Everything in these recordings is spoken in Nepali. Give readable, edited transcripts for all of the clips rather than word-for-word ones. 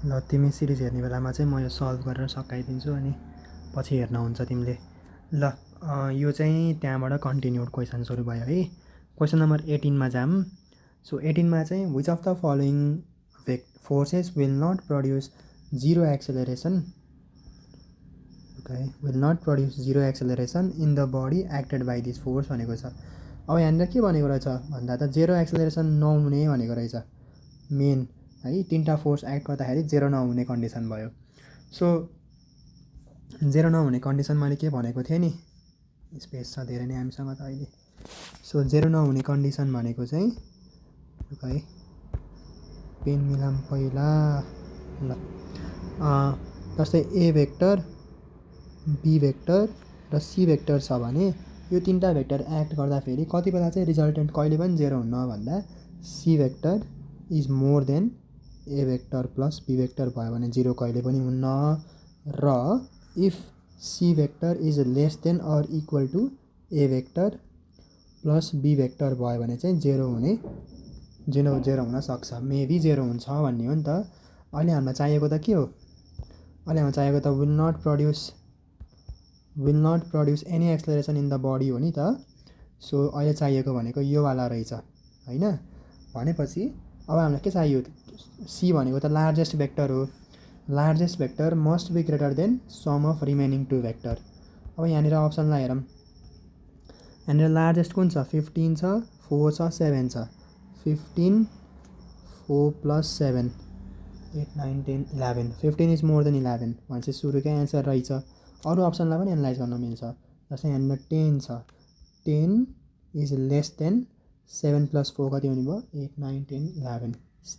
ल तिमी सिरिज हेर्ने बेलामा चाहिँ म यो सल्भ गरेर सकाइदिन्छु अनि पछि हेर्न हुन्छ तिमीले। ल यो चाहिँ त्यहाँबाट कन्टिन्युड क्वेसन सुरु भयो है। क्वेसन नम्बर 18मा जाम। सो 18मा चाहिँ which of the following forces will not produce zero acceleration will not produce zero acceleration in the body acted by this force भनेको छ। अब यहाँनिर के भनेको रहेछ भन्दा त जेरो एक्सेलरेसन नहुने भनेको रहेछ मेन है। तिनवटा फोर्स एक्ट गर्दाखेरि जेरो नहुने कन्डिसन भयो। सो जेरो नहुने कन्डिसन मैले के भनेको थिएँ नि, स्पेस छ धेरै नै हामीसँग त अहिले। सो जेरो नहुने कन्डिसन भनेको चाहिँ है, पेन मिलाम पहिला। ल जस्तै ए भेक्टर बी भेक्टर र सी भेक्टर छ भने यो तिनवटा भेक्टर एक्ट गर्दाखेरि कति बेला चाहिँ रिजल्टेन्ट कहिले पनि जेरो हुन्न भन्दा C vector is more than A vector plus B vector भयो भने जिरो कहिले पनि हुन्न। र if C vector is less than or equal to A vector plus B vector भयो भने चाहिँ जेरो हुन सक्छ। मेबी जेरो हुन्छ भन्ने हो नि त। अहिले हामीलाई चाहिएको त के हो, अहिले हामीलाई चाहिएको त will not produce any acceleration in the body हो नि त। सो अहिले चाहिएको भनेको यो वाला रहेछ होइन। भनेपछि अब हामीलाई के चाहियो, सी भनेको त लार्जेस्ट भेक्टर हो। Largest vector must be greater than sum of remaining two vector. अब यहाँनिर अप्सनलाई हेरौँ, यहाँनिर लार्जेस्ट कुन छ, 15 छ, 4 छ, 7 छ। 15 4 प्लस 7 8 9 10 11। 15 इज मोर देन 11 भनेपछि सुरुकै एन्सर रहेछ। अरू अप्सनलाई पनि एनालाइज गर्न मिल्छ। जस्तै यहाँनिर 10 छ, 10 इज लेस देन 7 प्लस 4 कति हुने भयो, 8 9 10 11।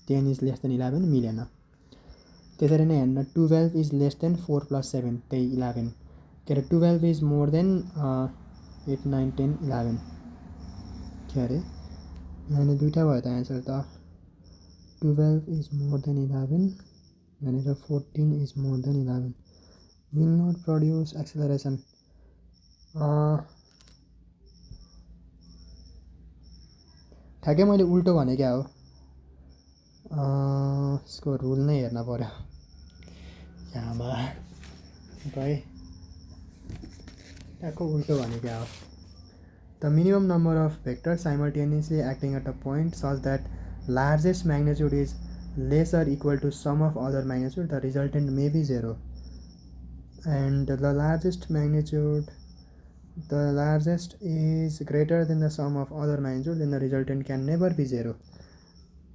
10 इज लेस देन 11 मिलेन। त्यसरी नै यहाँनिर 12 इज लेस देन 4 प्लस 7 त्यही 11। के अरे 12 इज मोर देन 8 9 10 11। के अरे यहाँनिर दुईवटा भयो त एन्सर त। 12 इज मोर देन 11, यहाँनिर 14 is more than 11। Will not produce acceleration. ठ्याक्कै मैले उल्टो भने क्या हो, यसको रुल नै हेर्न पर्यो यहाँमा है। ट्याक्क उल्टो भने क्या हो। The minimum number of vector simultaneously acting at a point such that largest magnitude is lesser equal to sum of other magnitude, the resultant may be zero. And the largest is greater than the sum of other magnitude, then the resultant can never be zero.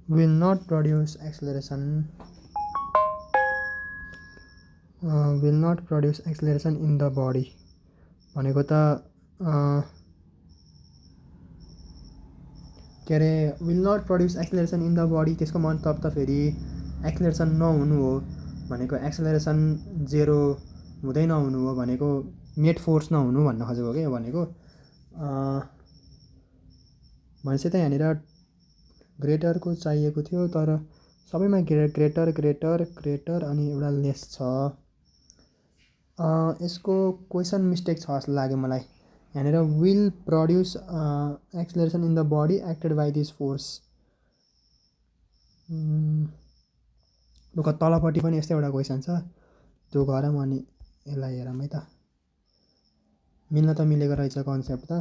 Will not produce acceleration in the body भनेको त के अरे will not produce acceleration in the body, त्यसको मतलब त फेरि एक्सेलरेसन नहुनु हो भनेको, एक्सेलरेसन जेरो हुँदै नहुनु हो भनेको, नेट फोर्स नहुनु भन्न खोजेको क्या भनेको। भनेपछि त यहाँनिर ग्रेटरको चाहिएको थियो तर सबैमा ग्रेटर अनि एउटा लेस छ। यसको क्वेसन मिस्टेक छ जस्तो लाग्यो मलाई। यहाँनिर will produce acceleration in the body acted by this force. Look तलपट्टि पनि यस्तै एउटा क्वेसन छ, त्यो गरौँ अनि यसलाई हेरौँ है त। मिल्न त मिलेको रहेछ कन्सेप्ट त।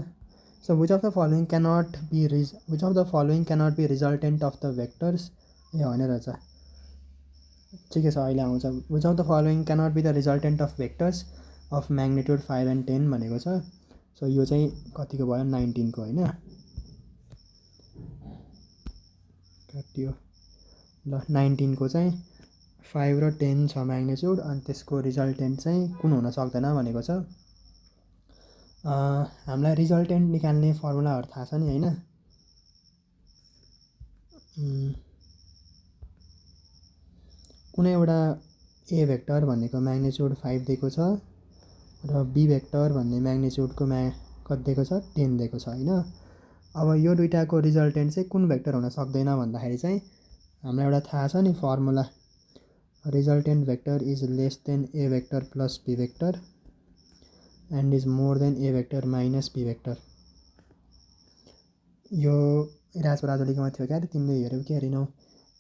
So which of the following cannot be resultant of the vectors, A होइन रहेछ, ठिकै छ अहिले आउँछ। Which of the following cannot be the resultant of vectors of magnitude 5 and 10 भनेको छ। सो यो चाहिँ कतिको भयो, 19 को होइन, काटियो। ल 19 को चाहिँ 5 र 10 छ म्याग्निट्युड, अनि त्यसको रिजल्टेन्ट चाहिँ कुन हुन सक्दैन भनेको छ। हामीलाई रिजल्टेन्ट निकाल्ने फर्मुलाहरू थाहा छ नि होइन। कुनै एउटा ए भेक्टर भनेको म्याग्निट्युड 5 दिएको छ र बी भेक्टर भन्ने म्याग्निट्युडको कति दिएको छ, 10 दिएको छ होइन। अब यो दुइटाको रिजल्टेन्ट चाहिँ कुन भेक्टर हुन सक्दैन भन्दाखेरि चाहिँ हामीलाई एउटा थाहा छ नि formula, resultant vector is less than A vector plus B vector and is more than A vector minus B vector. यो राजपराजलीकोमा थियो क्या, तिमीले हेऱ्यौ कि हेरेनौ,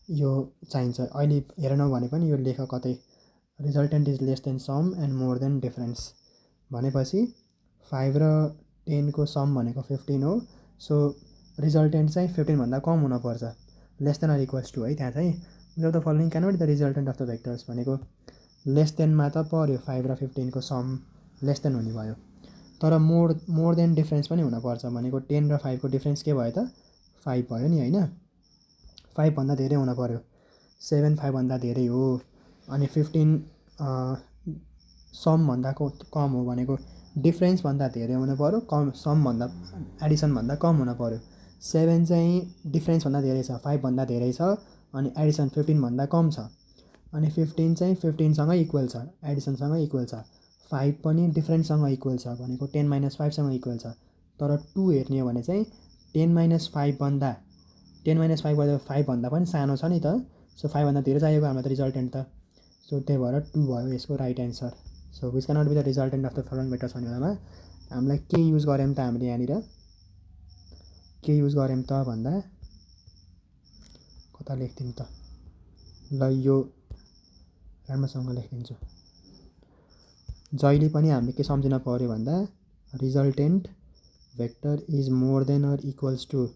यो चाहिन्छ। अहिले हेरेनौ भने पनि यो लेख कतै resultant is less than sum and more than difference भनेपछि 5 र 10 को सम भनेको 15 हो। सो रिजल्टेन्ट चाहिँ 15 भन्दा कम हुनुपर्छ, less than or equals to है। त्यहाँ चाहिँ which of the following can not the resultant of the vectors भनेको लेस देनमा त पर्यो, 5 र 15 को सम लेस देन हुने भयो। तर मोर देन डिफ्रेन्स पनि हुनपर्छ भनेको 10 र 5 को डिफ्रेन्स के भयो त 5 भयो नि होइन। 5 भन्दा धेरै हुन पर्यो, 7 5 भन्दा धेरै हो। अनि 15 समभन्दा कम हो भनेको डिफ्रेन्सभन्दा धेरै हुनु पऱ्यो, कम समभन्दा एडिसनभन्दा कम हुन पऱ्यो। 7 चाहिँ डिफ्रेन्सभन्दा धेरै छ, 5 भन्दा धेरै छ, अनि एडिसन 15 भन्दा कम छ। अनि 15 चाहिँ 15सँगै इक्वल छ, एडिसनसँगै इक्वल छ। 5 पनि डिफ्रेन्ससँग इक्वल छ भनेको 10 - 5सँग इक्वल छ। तर 2 हेर्ने हो भने चाहिँ 10 - 5 भन्दा 10 - 5 भन्दा पनि सानो छ नि त। सो 5 भन्दा धेरै चाहिएको हाम्रो त रिजल्टेन्ट त। सो त्यही भएर 2 भयो यसको right answer. So which can not be the resultant of the following vectors भन्ने बेलामा हामीलाई के युज गऱ्यौँ त, हामीले यहाँनिर के युज गऱ्यौँ त भन्दा कता लेख्दिउँ त, ल यो राम्रोसँग लेखिदिन्छु। जहिले पनि हामीले के सम्झिन पऱ्यो भन्दा resultant vector is more than or equals to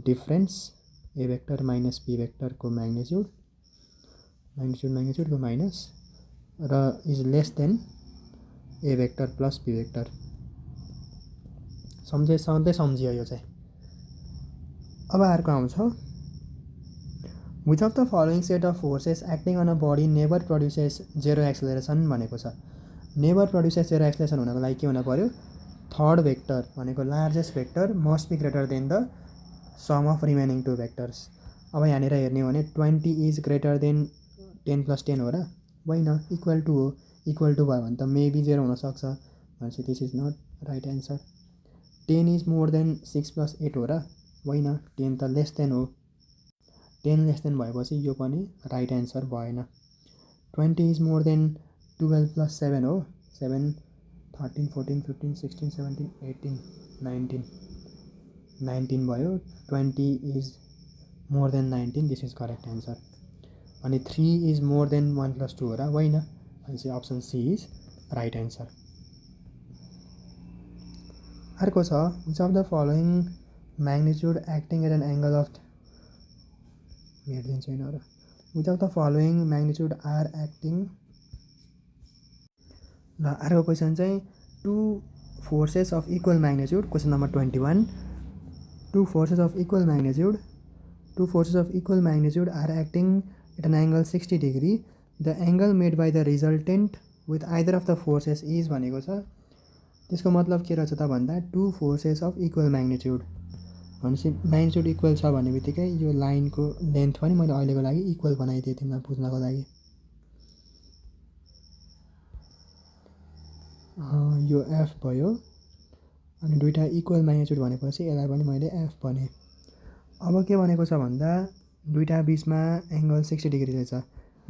difference A vector minus B भेक्टरको म्याग्निट्युडको माइनस र is less than A vector plus B vector. सधैँ सम्झियो यो चाहिँ। अब अर्को आउँछ, which of the following set of forces acting on a body never produces zero acceleration भनेको छ। नेभर प्रड्युसेस जेरो एक्सेलरेसन हुनको लागि के हुन पऱ्यो, थर्ड भेक्टर भनेको largest vector must be greater than the sum of remaining 2 vectors. अब यहाँनिर हेर्ने हो भने 20 इज ग्रेटर देन 10 + 10 हो र, होइन, इक्वल टु हो। इक्वल टु भयो भने त मेबी 0 हुनसक्छ भनेपछि this is not right answer. 10 is more than 6 + 8 हो र, होइन, 10 त लेस देन हो। 10 लेस देन भएपछि यो पनि राइट एन्सर भएन। 20 इज मोर देन 12 + 7 हो, 7 13 14 15 16 17 18 19 भयो। 20 is more then 19, this is correct answer. अनि 3 इज मोर देन 1 + 2 हो र, होइन, भनेपछि option C is right answer. अर्को छ, which of the following magnitude acting at an angle of हेरिदिन्छु होइन र, which of the following magnitude are acting. ल अर्को क्वेसन चाहिँ 2 forces of equal magnitude, question number 21। 2 forces of equal magnitude are acting at an angle 60 degree. The angle made by the resultant with either of the forces is भनेको छ। त्यसको मतलब के रहेछ त भन्दा 2 फोर्सेस अफ इक्वल म्याग्निट्युड भनेपछि म्याग्निट्युड इक्वल छ भन्ने बित्तिकै यो लाइनको लेन्थ पनि मैले अहिलेको लागि इक्वल बनाइदिएँ तिमीलाई बुझ्नको लागि। यो एफ भयो, अनि दुईवटा इक्वल म्याग्निट्युड भनेपछि यसलाई पनि मैले एफ भने। अब के भनेको छ भन्दा दुईवटा बिचमा एङ्गल 60 डिग्री रहेछ,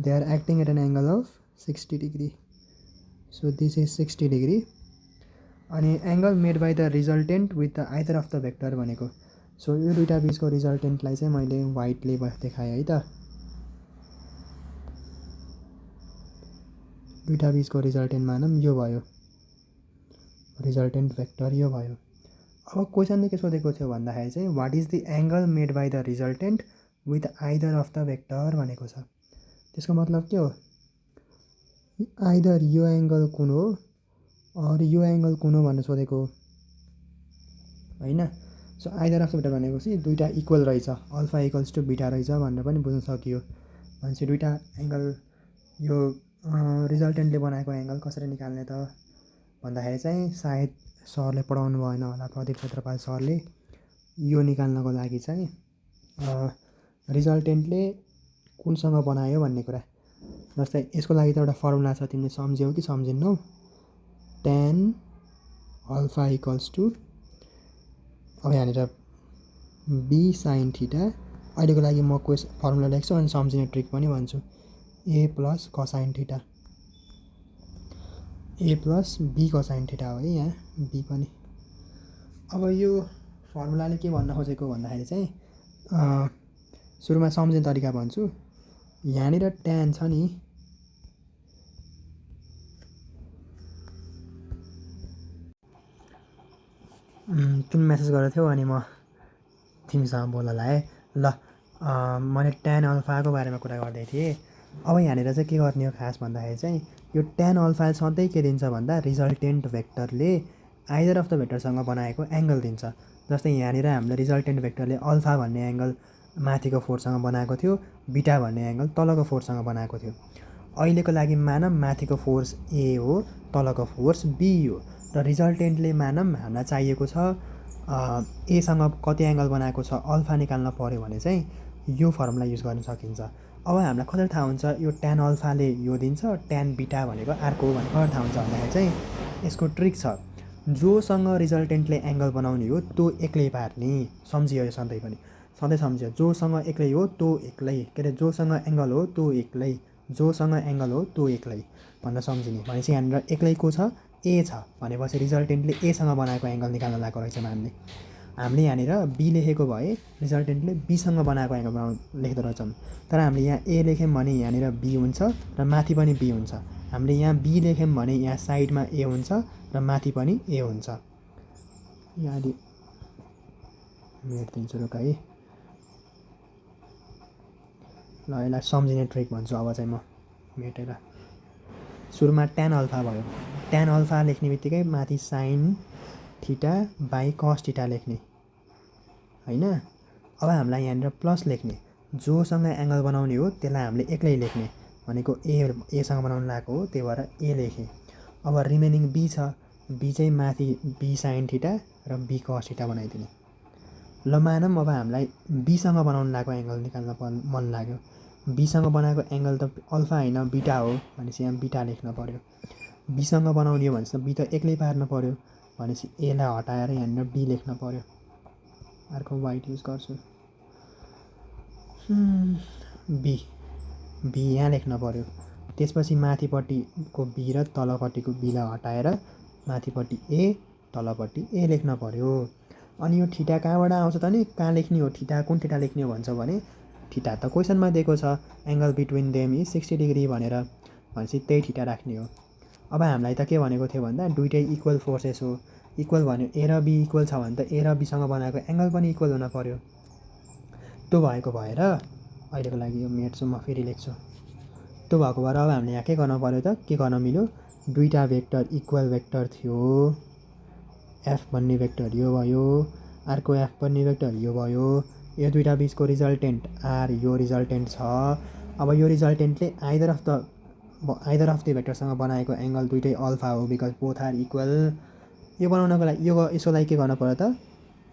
they are acting at an angle of 60 degree. So this is 60 degree. अनि angle made by the resultant with the either of the vector भनेको, सो यो दुईवटा बिचको रिजल्टेन्टलाई चाहिँ मैले वाइटले देखाएँ है त। दुईवटा बिचको रिजल्टेन्ट मानौँ यो भयो, रिजल्टेन्ट भेक्टर यो भयो। अब क्वेसनले के सोधेको थियो भन्दाखेरि चाहिँ what is the angle made by the resultant with either of the vector भनेको छ। त्यसको मतलब के हो, आइदर यो एङ्गल कुन हो अरू यो एङ्गल कुन हो भनेर सोधेको हो होइन। So either of the vector भनेपछि दुईवटा इक्वल रहेछ, अल्फा इक्वल्स टु बिटा रहेछ भनेर पनि बुझ्न सकियो। भनेपछि दुईवटा एङ्गल यो रिजल्टेन्टले बनाएको एङ्गल कसरी निकाल्ने त भन्दाखेरि चाहिँ सायद सरले पढाउनु भएन होला, प्रदीप क्षेत्रपाल सरले। यो निकाल्नको लागि चाहिँ रिजल्टेन्टले कुनसँग बनायो भन्ने कुरा, जस्तै यसको लागि त एउटा फर्मुला छ, तिमीले सम्झ्यौ कि सम्झिन्नौ, tan अल्फा इक्वल्स टु, अब यहाँनिर बी साइन थीटा। अहिलेको लागि म फर्मुला लेख्छु अनि सम्झिने ट्रिक पनि भन्छु, A plus cosine theta, A plus B cosine theta हो है यहाँ बी पनि। अब यो फर्मुलाले के भन्न खोजेको भन्दाखेरि चाहिँ सुरुमा सम्झिने तरिका भन्छु। यहाँनिर ट्यान छ नि, तिमी मेसेज गरेको थियौ अनि म तिमीसँग बोल्न लाएँ। ल मैले ट्यान अल्फाको बारेमा कुरा गर्दै थिएँ। अब यहाँनिर चाहिँ के गर्ने हो खास भन्दाखेरि चाहिँ यो ट्यान अल्फा सधैँ के दिन्छ भन्दा रिजल्टेन्ट भेक्टरले आइदर अफ द भेक्टरसँग बनाएको एङ्गल दिन्छ। जस्तै यहाँनिर हामीले रिजल्टेन्ट भेक्टरले अल्फा भन्ने एङ्गल माथिको फोर्ससँग बनाएको थियो, बिटा भन्ने एङ्गल तलको फोर्ससँग बनाएको थियो। अहिलेको लागि मानौँ माथिको फोर्स ए हो, तलको फोर्स बी हो, र रिजल्टेन्टले मानौँ हामीलाई चाहिएको छ एसँग कति एङ्गल बनाएको छ अल्फा निकाल्न पऱ्यो भने चाहिँ यो फर्मुला युज गर्न सकिन्छ। अब हामीलाई कसरी थाहा हुन्छ यो ट्यान अल्फाले यो दिन्छ, ट्यान बिटा भनेको अर्को हो भनेर कसरी थाहा हुन्छ भन्दाखेरि चाहिँ यसको ट्रिक छ। जोसँग रिजल्टेन्टले एङ्गल बनाउने हो त्यो एक्लै पार्ने, सम्झियो यो सधैँ पनि, सधैँ सम्झियो। जोसँग एक्लै हो त्यो एक्लै, के अरे जोसँग एङ्गल हो त्यो एक्लै, जोसँग एङ्गल हो त्यो एक्लै भनेर सम्झिने। भनेपछि यहाँनिर एक्लै को छ, ए छ भनेपछि रिजल्टेन्टले एसँग बनाएको एङ्गल निकाल्न लागेको रहेछ हामीले यहाँनिर बी लेखेको भए रिजल्टेन्टले बीसँग बनाएको एङ्गल लेख्दो रहेछौँ। तर हामीले यहाँ ए लेख्यौँ भने यहाँनिर बी हुन्छ र माथि पनि बी हुन्छ। हामीले यहाँ बी लेख्यौँ भने यहाँ साइडमा ए हुन्छ र माथि पनि ए हुन्छ। यहाँ मिनेट दिन्छु रुक है। ल यसलाई सम्झिने ट्रिक भन्छु अब चाहिँ म मेटेर। सुरुमा ट्यान अल्फा भयो, ट्यान अल्फा लेख्ने बित्तिकै माथि sine theta by cos theta लेख्ने होइन। अब हामीलाई यहाँनिर प्लस लेख्ने, जोसँग एङ्गल बनाउने हो त्यसलाई हामीले एक्लै लेख्ने भनेको एसँग बनाउनु लागेको हो त्यही भएर ए लेखेँ। अब रिमेनिङ बी छ, बी चाहिँ माथि बी साइन थीटा र बी कस थीटा बनाइदिने। ल मानौँ अब हामीलाई बीसँग बनाउनु लागेको एङ्गल निकाल्न मन लाग्यो। बीसँग बनाएको एङ्गल त अल्फा होइन बिटा हो भनेपछि यहाँ बिटा लेख्न पऱ्यो। बीसँग बनाउने हो भनेपछि बी त एक्लै पार्न पऱ्यो भनेपछि एलाई हटाएर यहाँनिर बी लेख्न पऱ्यो। अर्को वाइट युज गर्छु, बी यहाँ लेख्न पऱ्यो। त्यसपछि माथिपट्टिको बी र तलपट्टिको बीलाई हटाएर माथिपट्टि ए तलपट्टि ए लेख्न पऱ्यो। अनि यो थीटा कहाँबाट आउँछ त नि, कहाँ लेख्ने हो थीटा, कुन थीटा लेख्ने हो भन्छ भने थीटा त क्वेसनमा दिएको छ angle between them is 60 degree भनेर, भनेपछि त्यही थीटा राख्ने हो। अब हामीलाई त के भनेको थियो भन्दा दुइटै इक्वल फोर्सेस हो, इक्वल भन्यो ए र बी इक्वल छ भने त ए र बीसँग बनाएको एङ्गल पनि इक्वल हुन पऱ्यो। त्यो भएको भएर अहिलेको लागि यो मेट्छु, म फेरि लेख्छु। त्यो भएको भएर अब हामीले यहाँ के गर्न पऱ्यो त, के गर्न मिल्यो, दुईवटा भेक्टर इक्वल भेक्टर थियो, एफ भन्ने भेक्टर यो भयो, अर्को एफ भन्ने भेक्टर यो भयो, यो दुईवटा बिचको रिजल्टेन्ट आर यो रिजल्टेन्ट छ। अब यो रिजल्टेन्टले आइदर अफ द भेक्टरसँग बनाएको एङ्गल दुइटै अल्फा हो बिकज बोथ आर इक्वल। यो बनाउनको लागि यसको लागि के गर्नु पऱ्यो त,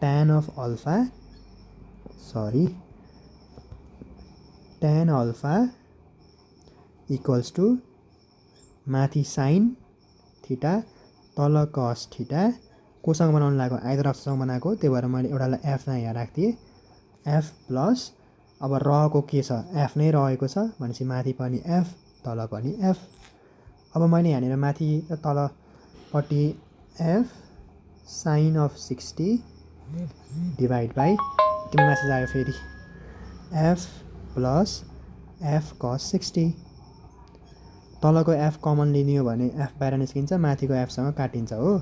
ट्यान अल्फा इक्वल्स टु माथि साइन थीटा तल कस थीटा, कोसँग बनाउनु लागेको आइदर अफसँग बनाएको, त्यही भएर मैले एउटालाई एफलाई यहाँ राखिदिएँ, एफ प्लस अब रहेको के छ एफ नै रहेको छ भनेपछि माथि पनि एफ तल पनि एफ। अब मैले यहाँनिर माथि र तलपट्टि F sine of 60 divide by, त्यो मेसेज आयो फेरि, एफ प्लस एफ कस 60। तलको एफ कमन लिने हो भने एफ बाहिर निस्किन्छ, माथिको एफसँग काटिन्छ हो।